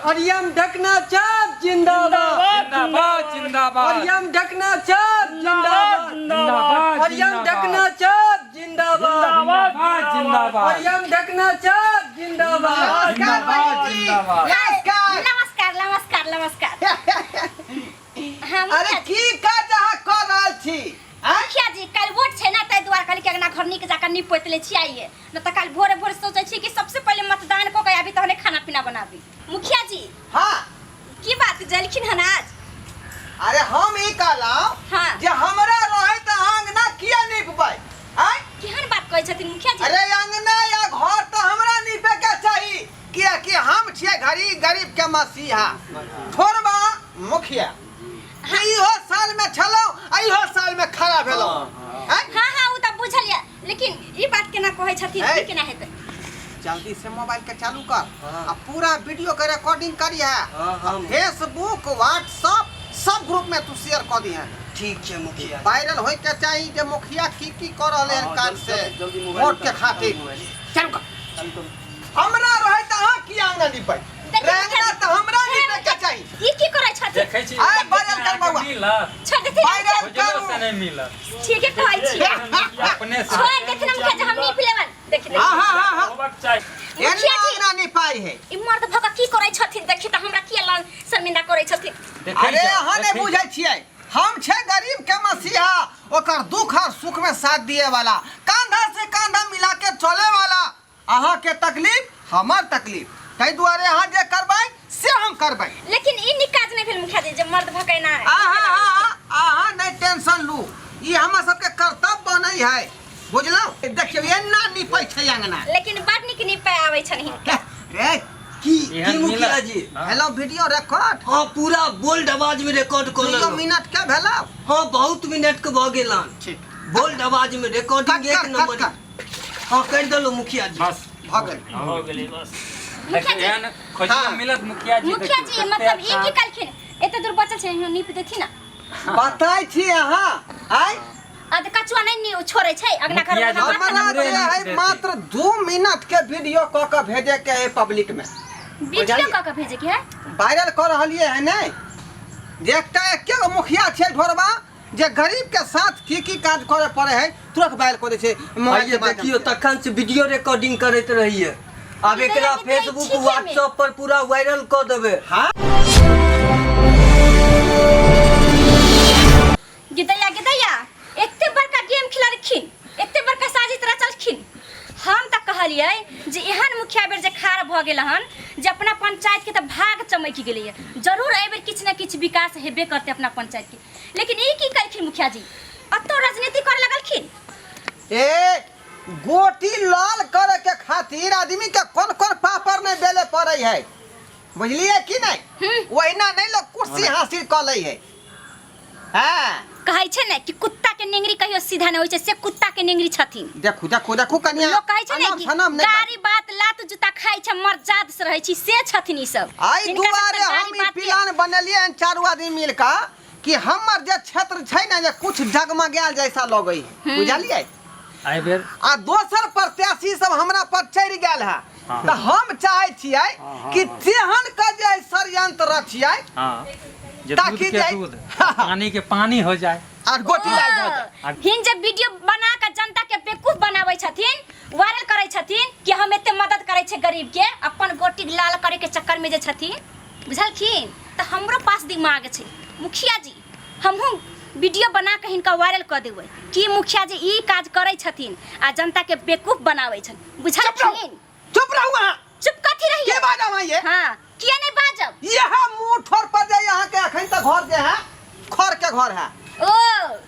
अरियम ढकना चाप जिंदाबाद। जिंदाबाद जिंदाबाद। अरियम ढकना चाप जिंदाबाद। जिंदाबाद। अरियम ढकना चाप जिंदाबाद। जिंदाबाद जिंदाबाद। अरियम ढकना चाप जिंदाबाद। जिंदाबाद जिंदाबाद। नमस्कार। नमस्कार नमस्कार नमस्कार। हाँ, अरे मुखिया जी। की काज अहाँ कऽ रहल छी आँय? मुखिया जी काल्हि वोट छै ना, ताहि दुआरे कहली कि अंगना घर नीक जाकर नीप पोति लै छी आइए न, तऽ काल्हि भोरे भोरे सोचै छी कि सबसे पहिले मतदान कऽ के आबी तहने खाना पीना बनाबी। मुखिया जी। हाँ। की बात जलखिन हन आज? अरे हम ई कहलहुँ जे हमरा रहै तऽ अहाँ अंगना किया नीपबै आँय? केहन बात कहै छथिन मुखिया जी? अरे अंगना या घर तऽ हमरा नीपे के चाही, कियाकि हम छियै घड़ी गरीब के मसीहा, थोड़बा मुखिया। इहो साल में छलहुँ आ इहो साल में खड़ा भेलहुँ। आँय? हाँ हाँ ओ तऽ बुझल यऽ, लेकिन ई बात केना कहै छथिन? ए। ई केना हेतै? जल्दी से मोबाइल के चालू कर आ पूरा वीडियो के रिकॉर्डिंग करिहे। हाँ, हाँ। आ फेसबुक व्हाट्सएप सब ग्रुप में तू शेयर कर दिहे। ठीक छै मुखिया। वायरल होय के चाही जे मुखिया की की कर रहले हन हाँ, काज जल्दी- से जल्दी- जल्दी मोबाइल वोट के निकाल, खातिर। मोबाइल। चालू कर। हमरा रहै त अहाँ किया अंगना निपै? देखियौ रे अंगना मुखिया त हमरा निपै के चाही। ई की करै छथिन? देखै छी। आइ वायरल कर बउआ। मिलत। छोड़ देथिन। वायरल खोजलो करू। से नहीं मिलत। ठीके कहै छी। अपने से छोड़ देथिन मुखिया जी, हम नीप लेबन। देखि हाँ हाँ हाँ हाँ। होबाक चाही। एना मुखिया जी। अंगना निपाइ है। ई मर्द भऽ कऽ की करै छथिन? देखी तऽ हमरा किया लाल शर्मिंदा करै छथिन। देखै अरे जाउ, अहाँ नहि देखै बुझै छियै, हम छै गरीब के मसीहा, ओकर दुख और सुख में साथ दिए वाला, कांधा से कांधा मिला के चले वाला। अहाँ के तकलीफ हमर तकलीफ, ताहि दुआरे अहाँ जे करबै से हम करबै। लेकिन ई नीक काज नहि भेल मुखिया जी, जे मर्द भऽ कऽ एना। अहाँ अहाँ नहि टेंशन लू, ई हमर सबके कर्तव्य बनै है, बुझलहुँ? देखियौ एना निपै छै अंगना। लेकिन बड़ नीक नीपै आबै छनि हिनका। रे की एहन की मुखिया मिलत। जी? हाँ। Hello video record. हाँ पूरा बोल्ड आवाज में रिकॉर्ड कर दुइयो लेलहुँ। मिनट के भेलौ? हाँ बहुत मिनट के भऽ गेल हन। ठीक। बोल्ड आवाज में रिकॉर्डिंग कट एक कर, कट नंबर। कर। हाँ कर देलहुँ मुखिया जी। बस भऽ गेल। भऽ गेलै बस। मुखिया जी। एहन खोजियो हाँ। मिलत मुखिया जी? मुखिया देखियौ, जी कते मतलब ई अच्छा। की कहलखिन? एते दूर बचल छै, नीप देथिन ना। बताइ छी अहाँ आइ। अध कचुआ नहीं नी छोड़े छै अगना घर मुखिया जी, वाला बात हमरा ना। जे पूरे है नीप मात्र 2 मिनट के वीडियो कऽ के भेजे के है पब्लिक में। वीडियो बुझलियै? कऽ के भेजे के है? वायरल कऽ रहलियै है नहि जे एकटा एके गो मुखिया छै ढोरबा जे गरीब के साथ की की काज करे पड़े है, तुरंत वायरल कऽ दै छै मोबाइल आइए के माध्यम देखियो से। तखन से वीडियो रिकॉर्डिंग करैत रहिए, आब एकरा लेकिन तऽ फेसबुक ठीके मे। व्हाट्सएप पर पूरा वायरल कऽ देबै। हाँ। गिदैया गिदैया, एते बड़का गेम खेललखिन, एते बड़का साजिश रचलखिन। हम तऽ कहलियै जे एहन मुखिया बेर जे खाड़ भऽ गेल हन जे अपना पंचायत के तऽ भाग चमकि गेलैए, जरूर एहि बेर किछु ने किछु विकास हेबे करतै अपना पंचायत के। लेकिन ई की कलखिन मुखिया जी? अतो राजनीति करे लगलखिन। ए गोटी लाल करे के खातिर आदमी के कोन कोन पापड़ नहीं बेले पड़े है, बुझलिए कि नहीं? ओहिना नहीं लोग कुर्सी हासिल कर ले है। हाँ। कहै छै ने कि कुत्ता के नेंगरी कहियो सीधा नहीं होइ छै, से कुत्ता के नेंगरी छथिन। देखू देखू देखू कनिया। लोग कहै छै ने अनम कि सनम नहीं गारी बात लात जूता खाइ छै, मर्जाद से रहै छी, से छथिन ई सब। आई हिनका सबके दुआरे गारी हम ई बात के- प्लान बनेलिए हन चारू आदमी मिल के कि हमर जे क्षेत्र छै ने जे कुछ जगमगायल जैसा लगै है, बुझलिए? एहि बेर आ दोसर प्रत्याशी सब हमरा पर चढ़ि गेल है। हाँ। तऽ हम चाहै छियै कि तेहन के जे षडयंत्र रचियै हाँ, जे दूध ताकि के जे- दूध पानी के पानी हो जाए आर गोटी लाल भऽ जाय। हिन जे वीडियो बना के जनता के बेवकूफ बनाबै छथिन, वायरल करै छथिन कि हम एते मदद करै छियै गरीब के, अपन गोटी लाल करे के चक्कर में जे छथिन, बुझलखिन? तऽ हमरो पास दिमाग छै मुखिया जी, हमहूँ वीडियो बना के हिनका वायरल कऽ देबै कि मुखिया जी ई काज करै छथिन आ जनता के बेवकूफ बनाबै छथिन, बुझलखिन? चुप रहू अहाँ। चुप कथी रहियै? के बाजब अहाँ ये? हाँ, किया नहीं बाजब? यह मुंह ठोर पर जे अहाँ के अखन तक घर जे है खर के घर है। ओ।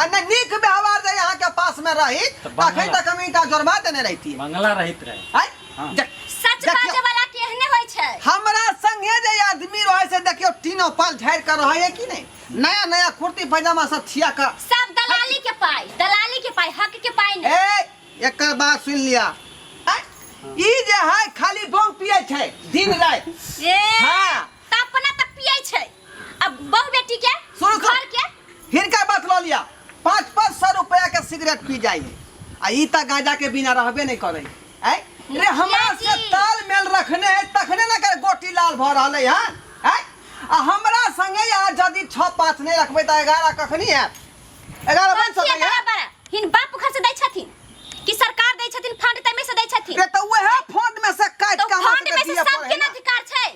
आ नहीं नीक व्यवहार जे अहाँ के पास में रही तऽ त अखन बंगला। तक हम ईंटा जोड़बा देने रहती। बंगला रहित रहे। आय? हाँ। देख, सच देखियौ। बाजे वाला के एहने होय छै। हमरा संगे जे आदमी रहे से देखियौ तीनों पाल झाड़ के रहे है कि नहीं, नया नया कुर्ती पैजामा सब छिया के। सब दलाली के पाई, दलाली के पाई, हक के पाई नहीं। ए एकर बात सुन लिया। आय, ई जे है खाली बोंग पिए छै दिन रात। ए, हाँ। त अपना त पिए छै, अब बहु बेटी के सुनू, सुनू। घर के। हिनका बात ल लिया, 500 रुपया के सिगरेट पी जाइ है आ ई त गांजा के बिना रहबे नहीं करे। आय रे हमरा से जी। तालमेल रखने है तखने ना कर गोटी लाल भ रहलै हन। यदि 6 5 नहि रखबै तऽ 11 कखनी हैत? 11 बनि कथी सकैए? 11 12? हिन बाप घर से दै छथिन कि सरकार दै छथिन फंड तमे से दै छथिन? रे तऽ उएह फंड में से काटि तो के हमरा फंड सबके में से दिअ पड़ै सबके है न ना। अधिकार छै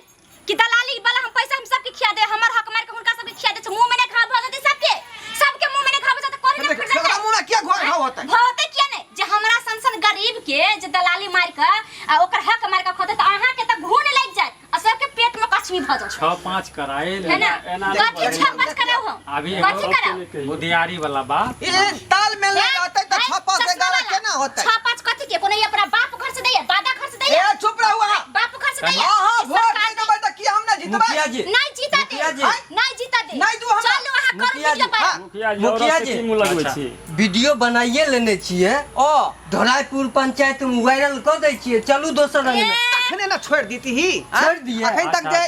कि दलाली वाला हम पैसा हम सबके खिया दे, हमर हक मार के हुनका सबके खिया दे छै। मुंह में नहीं घाव भ जेतै सबके, सबके मुंह में नहीं घाव भ जेतै, कोरी नहीं फुट एकरा जेतै। मुँह में किया घोर घाव होतै? भौते किया नहीं जे हमरा सन सन गरीब के जे दलाली मार के आ ओकर हक मार के खोते त अहाँ के त घून लागि जायत आ सबके पेट में कछमी भ जात। 6 5 कराए है ना? एना कथी 6 5 कराउ हम? अभी कथी कराउ? बुधियारी वाला बात। ई ताल मेल नहि रहतै तऽ 6 5 11 केना होतै? 6 5 कथी के? कोनो ई अपना बाप घर से दैया, दादा घर से दैया? ए चुप रहू अहाँ। बाप घर से दैया? अहाँ ई वोट सरकार नहि देबै तऽ की हम नहि जीतबै? मुखिया जी नहीं जीता दे, मुखिया जी। नहीं जीता दे। नहीं दू हमरा। चलू अहाँ करू मुखिया वीडियो जी, पर। हाँ। मुखिया जी मुखिया औरत से जी। की मुँह लगबै अच्छा। छी? वीडियो बनाइए लेने छियै, ओ धोराईपुर पंचायत में वायरल कऽ दै छियै। चलू दोसर रंग में। तखने ने छोड़ि दीती। छोड़ि दियै। अखन तक जे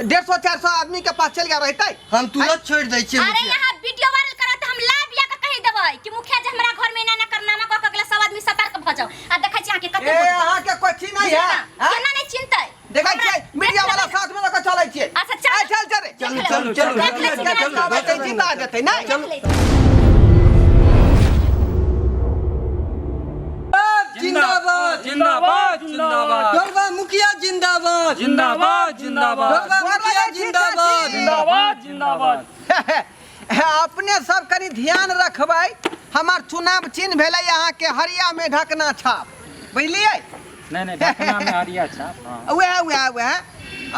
150 400 आदमी के पास चलि गेल रहितै। हम तुरंत छोड़ि दै छियै अरे मुखिया। यहाँ वीडियो वायरल करत हम लाइव या के कहि देबै कि मुखिया जी हमरा घर में एना एना करनामा कऽ के गेला, सब आदमी सतर्क भऽ जाउ। आ देखै छी अहाँ के कते ए वोट अहाँ के कोइ चीज नहीं है? केना केना नहीं चिन्हतै? देखै हमरा छियै मीडिया देख वाला लेबै। साथ में लऽ के चलै छियै। अच्छा, चल। ए, चल चल रे। चलू देख चलू लेबै। चलू देख लै छी चलू, केना चलू, आबै छै, चलू, जीता जेतै नहि? देख लै छी। जिंदाबाद जिंदाबाद जिंदाबाद ढोरबा मुखिया जिंदाबाद, जिंदाबाद जिंदाबाद ढोरबा मुखिया जिंदाबाद। जिंदाबाद जिंदाबाद। अपने सब कनि ध्यान रखबै, हमर चुनाव चिन्ह भेलै अहाँके हरिया में ढकना छाप, बुझलियै? नहीं नहीं, ढकना में हरिया छाप। हाँ। वएह वएह वएह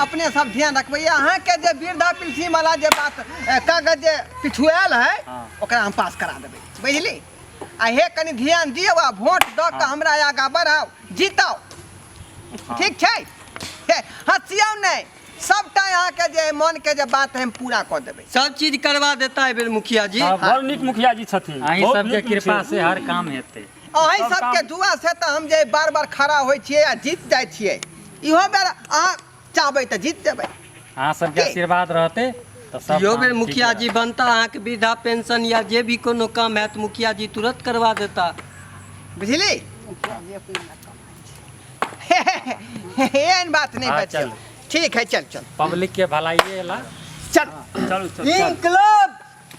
अपने सब ध्यान रखबै। अहाँके जे वृद्धा पेंशन वाला जे बात कागज जे पिछुआयल है हाँ। ओकरा हम पास करा देबै, बुझली? आ हे कनि ध्यान दियौ आ वोट दऽ के हमरा आगाँ बढ़ाउ, जीताउ। ठीक छै? हे, हँसियौ नहि, सबटा अहाँके जे मन के जे बात है हम पूरा कऽ देबै। सब चीज करवा देता है बेर मुखिया जी। हाँ, बड़ नीक मुखिया जी छथिन। अहीं बहुत सबके नीक कृपा मुखिया। से हर काम हेतै। अहीं सब सबके काम- दुआ से तऽ हम जे बार बार खड़ा होइ छियै आ जीत जाइ छियै। इहो बेर अहाँ चाहबै तऽ जीत जेबै। अहाँ सबके की? आशीर्वाद रहतै तऽ सब इहो काम बेर ठीक मुखिया जी रहत। बनता, अहाँके वृद्धा पेंशन या जे भी कोनो काम हैत मुखिया जी तुरंत करवा देता। बुझली? एहन बात नहीं हाँ, बच्चा। चल। ठीक है, चल चल। पब्लिक के भलाइए ला। चल चलू चलू। इनकलाब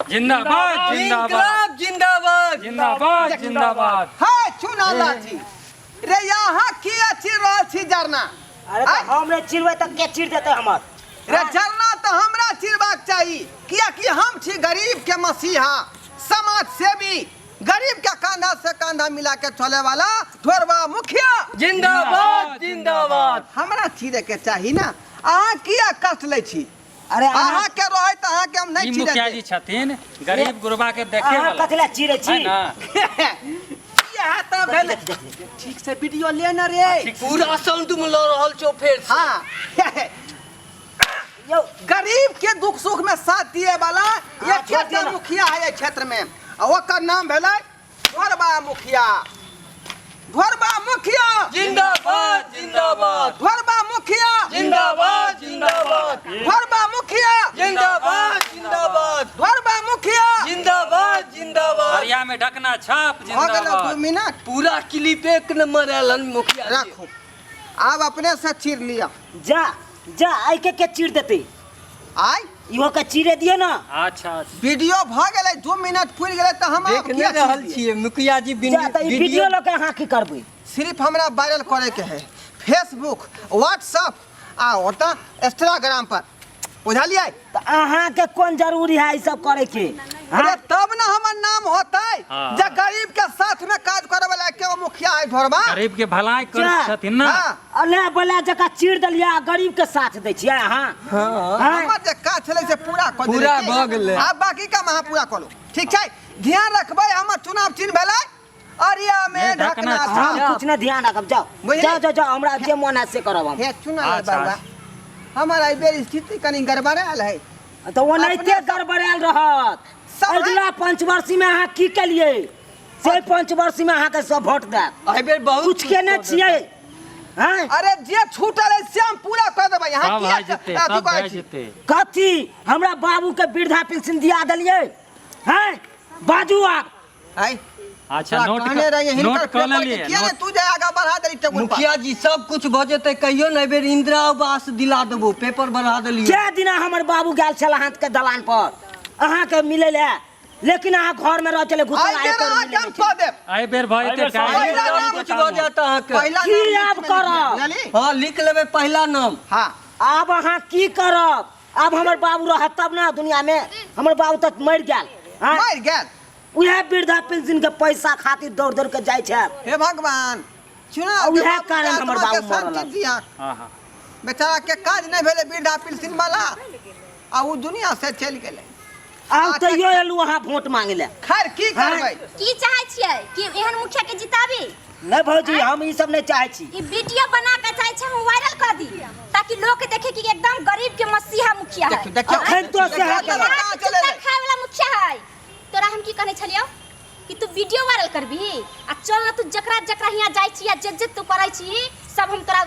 जिंदाबाद जिंदाबाद इनकलाब जिंदाबाद जिंदाबाद जिंदाबाद। है चुना लाठी रे, यहाँ किया चिर रहल छी जरना? अरे तऽ हम नहि चिरबै तऽ के चिर देतै हमर? रे जरना तऽ हमरा चिरबाक चाही, कियाकि हम छी गरीब के मसीहा, समाज सेवी, गरीब के कंधा से कंधा मिला के चले वाला ढोरबा मुखिया। जिंदाबाद जिंदाबाद। हमरा चिरे के चाही ना, अहाँ किया कष्ट लै छी? अरे अहाँ अहाँ के रहै तऽ अहाँ के हम ई नहीं चिरे मुखिया जी छथिन गरीब गुरबा के देखे अहाँ वाला। कथी लए चिरै छी? है ना? इएह तऽ भेलै। ठीक से वीडियो ले ना रे। पूरा साउंड में लऽ रहल छौ फेर से। हाँ यौ गरीब के दुख सुख में साथ दिए वाला हाँ, एक छोड़ दियौ ना। मुखिया है एहि क्षेत्र में, आ ओकर नाम भेलै ढोरबा मुखिया। ढोरबा मुखिया जिंदाबाद जिंदाबाद ढोरबा मुखिया जिंदाबाद जिंदाबाद ढोरबा मुखिया जिंदाबाद जिंदाबाद ढोरबा मुखिया जिंदाबाद जिंदाबाद। हरिया में ढकना छाप भऽ गेलौ 2 जिंदाबाद। मिनट। पूरा क्लिप एक नंबर आयल हन मुखिया जी। राखू, आब अपने से चीर लिअ। जा जा, आइ के चिर देतै? आइ इहो के चिरे दियौ ना। अच्छा अच्छा। वीडियो भऽ गेलै, 2 मिनट पुरि गेलै तऽ हम आब देख किया नहि रहल चीर लिअ? छियै मुखिया जी जा तऽ ई वीडियो लऽ के अहाँ की करबै? सिर्फ हमरा वायरल करे के है फेसबुक, व्हाट्सअप आ ओतऽ इंस्टाग्राम पर, बुझलियै? तऽ अहाँके कोन जरूरी है ई सब करे के? अरे तब ना हमर नाम होतै हाँ। जे गरीब के साथ में काज करे वाला के मुखिया है ढोरबा। गरीब के भलाई कर जा। छथिन ना। हाँ, अले बला जकाँ चिर देलियै आ गरीब के साथ दै छियै अहाँ? हाँ हाँ? हमर जे काज छलै से पूरा कऽ देलियै। पूरा भऽ गेलै। आब बाकी काम अहाँ पूरा करू, ठीक छै? ध्यान रखबै, हमर चुनाव चिन्ह भेलै अरिया में में ढकना ढकना हम छाप। कुछ नहि ध्यान रखब। जाओ बुझलियै? जाओ जाओ जाओ, हमरा जे मन है से करब हम। हे चुना अच्छा, बाबा, हमर एहि बेर स्थिति कनि गड़बड़ायल है। तऽ ओनाहिते गड़बड़ायल रहत। अगिला पंचवर्षी में अहाँ की केलियै से पंचवर्षी में अहाँके सब वोट देत। एहि बेर बहुत कुछ केने छियै? हैं? अरे जे छूटल है से हम पूरा कर देबै। यहाँ सब किया भए जेतै, अथी सब कहै भए छी? जेतै। कथी हमरा बाबू के वृद्धा पेंशन दिया देलियै? हैं, बाजू आब। आइ अच्छा, तोरा नोट कहने रहिए नोट हिनकर कऽ पेपर के लेलियै, किया ने नोट। तू जे आगा बढ़ा देली टेबुल पर। मुखिया जी सब कुछ भऽ जेतै, कहियो ने एहि बेर इंदिरा आवास दिला देबो, पेपर बढ़ा देलियो। के दिना हमर बाबू गेल छल अहाँके दलान पर अहाँके मिलै लए, लेकिन अहाँ घर में रह चले घुसल आइ आए बेर पर अहाँ मिलै के हम नहि कऽ देब। एहि बेर भऽ एहि जेतै बेर काज। पहिला सब नाम कुछ भऽ जायत अहाँके। पहिला की नाम लिस्ट आब में लिख करब? लेब, बुझलही? हँ, लिख लेबै पहिला नाम। हाँ। आब अहाँ की करब? आब हमर बाबू रहत तब ना दुनिया में, हमर बाबू तक मरि गेल। हाँ? मरि गेल। उएह वृद्धा पेंशन के पैसा खातिर दौड़ दौड़ के जाइ छै। हे भगवान, चुनाव आ के उएह बाबू के कारण हमर आत्मा के बाबू मरल। शांति दिया। हाँ हाँ। बेचारा के काज नहीं भेलै वृद्धा पेंशन वाला, आ उ दुनिया से चलि गेलै। आब तैयो एलू अहाँ वोट मांगे ले। खैर की करबै? की चाहै छियै कि एहन मुखिया के जिताबी? नहीं भौजी, हम ई सब नहीं चाहै छी। ई वीडियो बना के चाहै छै हम वायरल कर दी ताकि लोग देखे कि एकदम गरीब के मसीहा मुखिया है। देखियौ, देखियौ। अखन तो से देखियौ, है। देखियौ, कहाँ चले कुत्ता रे? खाए वाला मुखिया है। तोरा हम की कहने छलियौ कि तू वीडियो वायरल करबी आ चल ना, तू जकरा जकरा हियां जाइ छी आ जे जे तू करै छी सब हम तोरा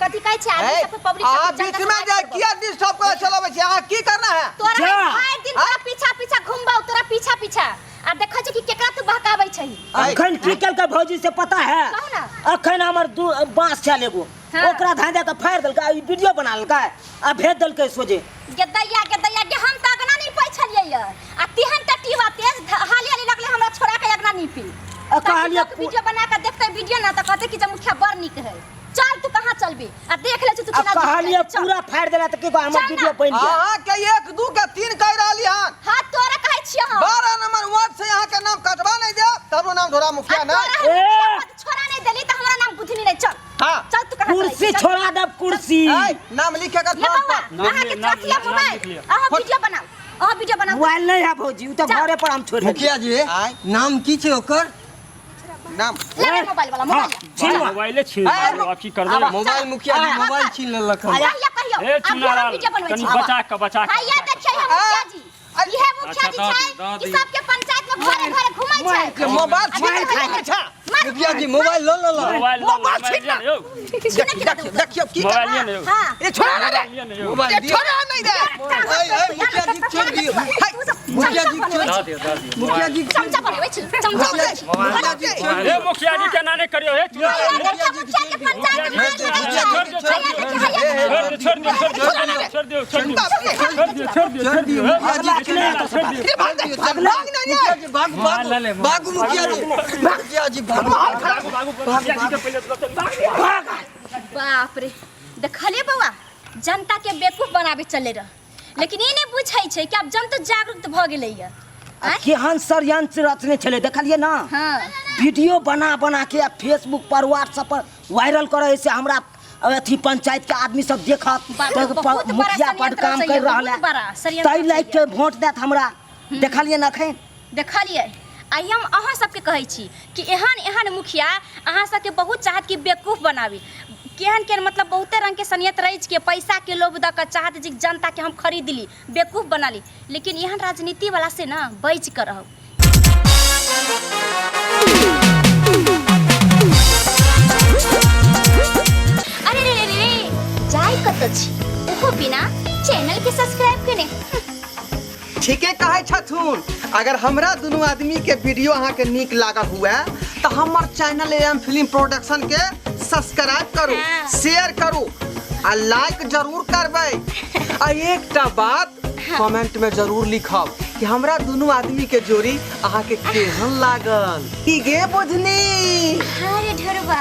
कथी कहै छै आदमी ए, सब पब्लिक अहाँ सब जनता बीच में सब जाय करबौ। किया डिस्टर्ब करे चलाबै छी? अहाँ की करना है? तोरा जा। हम भरि दिन तोरा पीछा पीछा घुमबौ, तोरा पीछा पीछा, आ देखै छी कि केकरा तू बहकाबै छही। अखन की केलकै भौजी से पता है? कहू ना। अखन हमर दू बांस छल एगो, हाँ। ओकरा धान दे के फाड़ि देलकै, आ ई वीडियो बना लेलकै आ भेज देलकै सोझे। गेदैया गेदैया गे, हम तऽ अगना नहीं पै छलियै य, आ तेहन टटीवा तेज हाली हाली लगलै हमरा छोड़ा के अगना नहीं पी। आ कहलियै ताकि लोक वीडियो बना के देखतै वीडियो ना तऽ कहतै कि जे मुखिया बड़ नीक है। चल तू कहाँ चलबी आ देख ले तू आ केना कहलियै चल। पूरा फाड़ि देला तऽ की कहू, हमर चल ना। वीडियो बनि गेल। अहाँ के 1 2 के 3 कहि रहली हन। हाँ, तोरा कहै छियै हम। 12 नंबर वार्ड से अहाँ के नाम कटवा नहीं देब तब नाम ढोरा मुखिया आ नहीं। तोरा हम ए! मुखिया पद छोड़ा नहीं देली तऽ हमरा नाम बुधनी नहीं। चल। हाँ। चल तू कहाँ चलै कुर्सी छी? चल। छोड़ा देब कुर्सी। ए, नाम लिखे के ले फोन बौआ, पर। नाम अहाँ के लिख- नाम चौथी है लिख- नाम मोबाइल। लिख लिअ। अहाँ वीडियो बनाउ, अहाँ वीडियो बनाउ। मोबाइल नहीं है भौजी, उ तऽ चल। घरे पर हम छोड़ि देलियै। मुखिया जी, आय। नाम की छै ओकर? नाम ले ले मोबाइल वाला, मोबाइल ले। छीन लो। मोबाइले छीन लेलक, आब की करबै? मोबाइल मुखिया जी मोबाइल छीन लेलक हन। कहियो, कहियो। हे अभी हम चुनालाल, वीडियो बनबै कनि छी। बचा कऽ, बचा कऽ। हैया देखियै हम मुखिया जी। इहे मुखिया जी अच्छा, दऽ छै दियौ, दऽ कि दियौ। सबके पंचायत में घरे घरे घुमै छै। मोबाइल अभी छीन देखै लेलक। छै। मार, मुखिया जी मोबाइल लऽ लेलक। मोबाइल लऽ मोबाइल लो, छीन मोबाइल लिअ ने यौ। छीने के देखियौ, देखियौ की मोबाइल करना। लिअ ने यौ। हाँ। ए छोड़ा ना रे। लिअ ने यौ। मोबाइल ए दियौ। छोड़ा नहीं रे। ऐ, ऐ, मुखिया जी छोड़ दियौ। तू सब मुखिया चमचा जी बनबै दऽ छी। दियौ, दऽ दियौ। मुखिया जी चमचा बनबै छी, चमचा बनबै छी। मुखिया जी, हे मुखिया जी केना नहि करियौ हे चुनाव। हैया देखियौ मुखिया के पंचायत में मार लगै छै। छोड़ दियौ, छोड़ हैया दियौ। देखियौ, हैया देखियौ। छोड़ दियौ, छोड़ दियौ, छोड़ दियौ, छोड़ दियौ, छोड़ दियौ। छोड़ दियौ, छोड़ दियौ, छोड़ दियौ। मुखिया जी, छोड़ दियौ। ए भाग दे, भाग नहीं मुखिया रे। जी भागू, भागू, ले ले, भागू मुखिया जी, मुखिया जी भागू। भागू, भागू, मुखिया जी के पहिले लऽ चलू। बाप रे, देखलिए बौआ, जनता के बेवकूफ बनाबे चले रह, लेकिन ई नहीं बुझै छै कि आब जनता जागरूक भऽ गेलैया। आ केहन षड्यंत्र रचने छलै देखलियै ना? हाँ। वीडियो बना बना के आ फेसबुक पर व्हाट्सएप पर वायरल करे से हमरा अथी पंचायत के आदमी सब देखत बाप रे, तऽ बहुत बड़ा मुखिया पर षड्यंत्र काम रचैया, कर रहल बहुत है, बड़ा षड्यंत्र ताहि लायक रचैया। के वोट देत हमरा। देखलियै ना अखन? देखलियै। आइ हम अहाँ सबके कहै छी कि एहन एहन मुखिया अहाँ सबके बहुत चाहत कि बेवकूफ बनाबी। केहन केहन मतलब बहुते रंग के षड्यंत्र रचि के पैसा के लोभ दऽ के चाहत जे जनता के हम खरीद ली, बेवकूफ बना ली, लेकिन एहन राजनीति वाला से ना बचि के रहू। अरे रे रे रे रे, जाय कतऽ छी ओहो बिना चैनल के सब्सक्राइब केने। ठीके कहै छथुन। अगर हमरा दुनू आदमी के वीडियो अहाँ के नीक लागल हुए तऽ हमर चैनल एम फिल्म प्रोडक्शन के सब्सक्राइब करू, हाँ। शेयर करू आ लाइक जरूर करबै। आ एकटा बात कमेंट में जरूर लिखब कि हमरा दुनू आदमी के जोड़ी अहाँ के केहन लागल। की गे बुझनी? हाँ रे ढेरवा।